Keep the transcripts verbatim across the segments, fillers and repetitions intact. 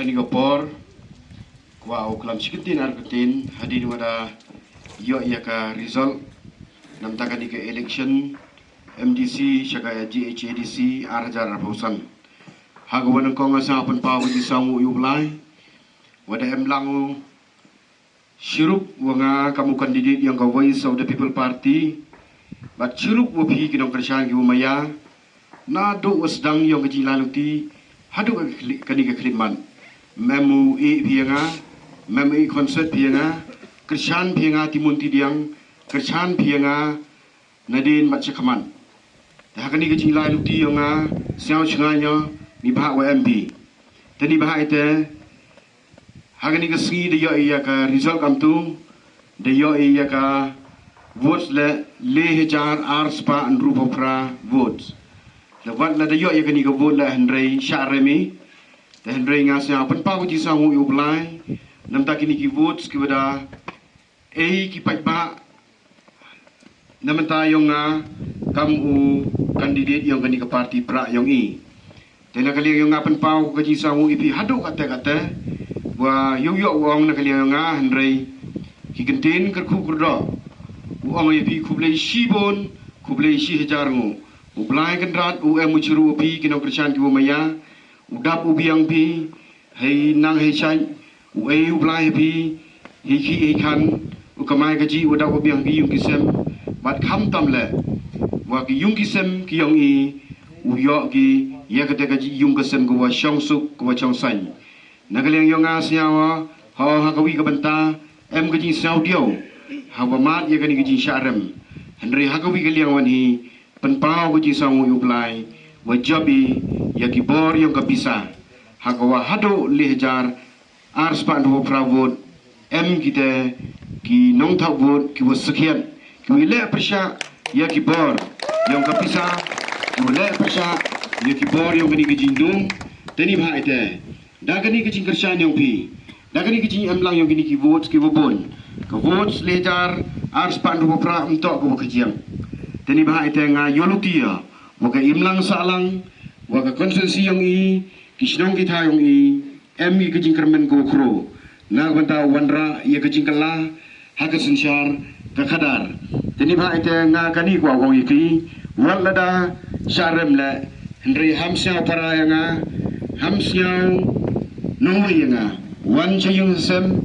Kane ka por kwah u klam shi kyntien ar kyntien hadien wa da ïoh ïa ka result namta kane ka election M D C sha ka G H A D C ar hajar arphew san. Ha ka wa nyngkong nga sngewpynpaw ka jingsngewnguh ïa u Blai wa da em lang u shirup wa nga kam u candidate yong ka Voice of the People Party. Bad shirup wa phi ki nongkyrshan ki wa maya naduh wa sdang yong ka jinglai luti haduh ka khli-, kane ka khyllipmat. Mem u ïeh phi ïa nga, mem u ïeh concert phi ïa nga, kyrshan phi ïa nga timun tidiang, kyrshan phi ïa nga nadien bad shakhmat. Te ha kane ka jinglai luti yong nga sngewsynei ïa ni bha wa M P. Te ni bha ite ha kane ka sngi da ïoh ïa ka result kam tu, da ïoh ïa ka votes le le hajar ar spah hynriewphew phra votes. Da wat la da ïoh ïa kane ka vote le hynrei sha remi. Te hynrei nga sngewpynpaw ka jingsngewnguh ïa u Blai namta kine ki votes ki wa da ei ki paidbah namta yong nga kam u candidate yong kane ka party pra yong i. Te na ka liang yong nga pynpaw ka jingsngewnguh ïa phi haduh kate kate wa ïoh ïoh u ong na ka liang yong nga hynrei ki kyntien kyrkhu kyrdoh u ong ïa phi khublei shibun, khublei shi hajar nguh. U Blai Kynrad u em u shirup wa phi ki nongkyrshan ki wa maya, u dap u biang phi hei nang hei shait, u ei u Blai ha phi hei khih hei khan, u kamai kajih u dap u biang ki yung ki sem. Bad khamtam le wa ki yung ki sem ki yong i u ïoh ki ïa kate ka yung ka sem ka wa shong suk ka wa shong saiñ. Na ka liang yong nga sngew ha ha ka wi ka bynta em ka jingsngew diaw ha wa mad ïa kane ka jingshah rem. Hynrei ha ka wi ka liang wan hi pynpaw ka jingsngewnguh ïa u Blai wa jop i ïa ki bor yong ka pisa ha ka wa haduh le hajar ar spah hynriewphew phra vote. Em kite ki nongthap vote ki wa sakhiat ki wa leh pyrshah ïa ki bor yong ka pisa, ki wa leh pyrshah ïa ki bor yong kane ka jingdum. Te ni bha ite da kane ka jingkyrshan yong phi, da kane ka jingem lang yong kine ki votes ki wa bun, ka votes le hajar ar spah hynriewphew phra ym toh ka wa ka jiang. Te ni bha ite nga ïoh luti ïa wa ka imlang sahlang wa ka constituency yong i, ki shnong ki thaw yong i em i ka jingkyrmen ka wa khro na ka bynta wanrah ïa ka jingkylla ha ka synshar ka khadar. Te ni bha ite nga kane ka wa ong ïa ki wat la da sha rem le hynrei ham sngew para ïa nga, ham sngew nongwei ïa nga. Wan sha yung sem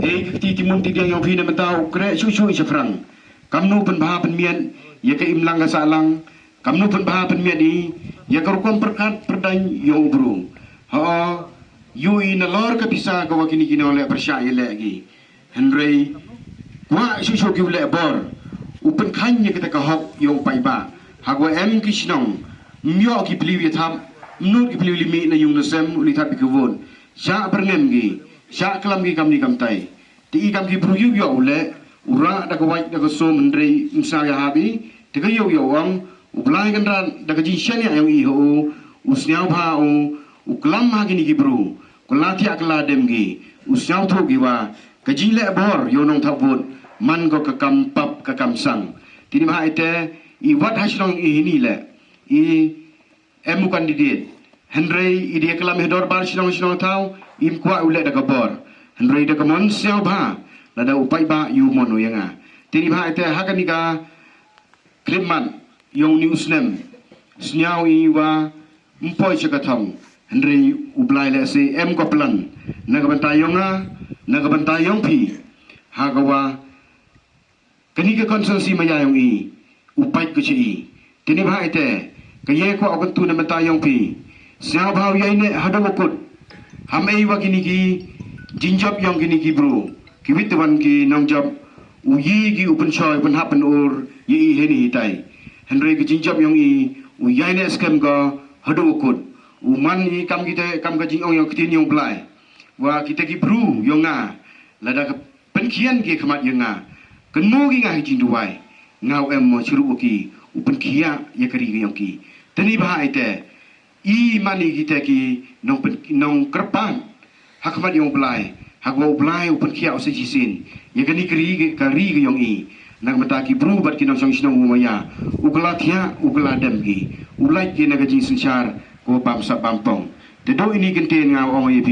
ei ka kti timun tidiang yong phi na bynta u kre shu shu i shaphrang. Kam nu pynbha pynmiat ïa ka imlang ka sahlang. Kam nu pynbha pynmiat i ïa ka rukom pyrkhat pyrdaiñ yong u bru. Ha yu i na lor ka pisa ka wa kine ki nong leh pyrshah ïa leh ki. Hynrei kwah shu shu ki u leh bor u pynkhaiñ ïa kata ka hok yong u paidbah. Ha ka wa em ki shnong ym ïoh ki pli ïa thap, ym nud ki pli ïa limi na yung na sem u li thap ïa ki vote. Shah byrngem ki, shah klam ki kam ni kam tai. Te i kam ki bru ïoh ïoh u leh u rah da ka wait da ka sum hynrei ym sngew ïa ha bi. Te ka ïoh ïoh u ong u Blai Kynrad da ka jingshaniah yong i ha u, u sngew bha u, u klam ha kine ki bru, ka la thiah ka la dem ki, u sngew thuh ki wa ka jingleh bor yong nongthap vote man ko ka kam pap ka kam sang. Te ni bha ite i wat ha shnong i hini le i em u candidate. Hynrei i dei klam ha dorbar shnong shnong thaw im kwah u leh da ka bor. Hynrei da ka mon sngew bha lada u paidbah ïa u mon u ïa nga. Te ni bha ite ha kane ka khyllipmat yong ni u snem sngew i wa ym poi sha ka thong. Hynrei u Blai leh se em ka plan na ka bynta yong nga, na ka bynta yong phi. Ha ka wa kane ka constituency maya yong i u pait ka sha i. Te ni bha ite ka ye kwah u kyntu na bynta yong phi. Sngewbha u ïai neh haduh u kut. Ham ei wa kine ki jingjop yong kine ki bru ki wit te wan ki nongjop. U yi ki u pynshoi pynhap pynur ïa i heni hitai. Hynrei ka jingjop yong i u ïai neh skhem ka haduh u kut. U man i kam kite kam ka jingong yong ktien yong Blai wa kite ki bru yong nga lada ka pynkhian ki khmat ïa nga. Kynmaw ki nga hi jingduwai nga u em mo shirup u ki u pynkhiah ïa ka ri ka yong ki. Te ni bha ite i man i kite ki nong pyn-, nong kyrpad ha khmat yong u Blai ha ka wa u Blai u pynkhiah u sa shisien ïa ka ni ka ri ka ri ka yong i. Na ka mata ki bru bad ki nong shong shnong u maya u kala thiah u kala dem ki u lait ki na ka jingsynshar ko bam sap bam pong. Te do ini kyntien nga u ong ïa phi.